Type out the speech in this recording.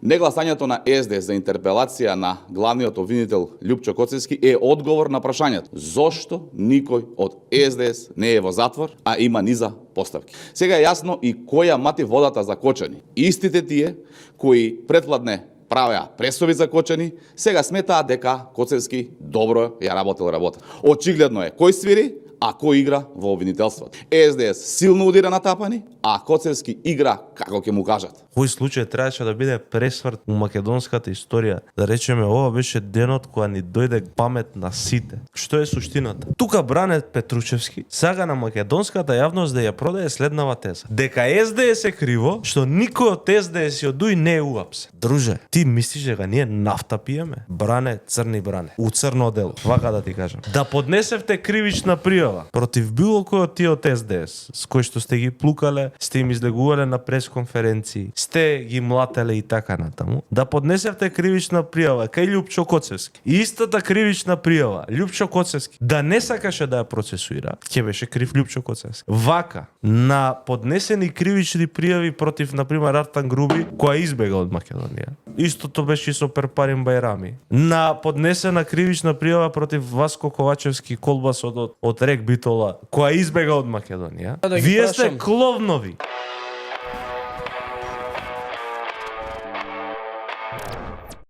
Негласањето на СДС за интерпелација на главниот обвинител Лјупчо Коцевски е одговор на прашањето зошто никој од СДС не е во затвор, а има низа поставки. Сега е јасно и која мати водата за Кочани. Истите тие кои предвладне правеа пресови за Кочани, сега сметаат дека Коцевски добро ја работел работа. Очигледно е кој свири, а кој игра во обвинителството. СДС силно удира на тапани, а Коцевски игра како ќе му кажат. Овој случај требаше да биде пресврт у македонската историја. Да речеме, ова беше денот кога ни дојде памет на сите. Што е суштината? Тука бране Петручевски, сага на македонската јавност да ја продае следнава теза. Дека СДС е криво, што никој од СДС и од ДУИ не е уапсе. Друже, ти мислиш дека ние нафта пиеме? Бране, црни бране. У црно дело. Вака да ти кажам. Да поднесевте кривична пријава против било кој од тие од СДС, с кој што сте ги плукале, сте им излегувале на пресконференции, сте ги млателе и така натаму, да поднесевте кривична пријава кај Лјупчо Коцевски. И истата кривична пријава, Лјупчо Коцевски, да не сакаше да ја процесуира, ќе беше крив Лјупчо Коцевски. Вака, на поднесени кривични пријави против, например, Артан Груби, која избега од Македонија. Истото беше и со Перпарин Бајрами. На поднесена кривична пријава против Васко Ковачевски, колбасот од Рек Битола, која избега од Македонија. Да ги Вие прашам. сте кловнови.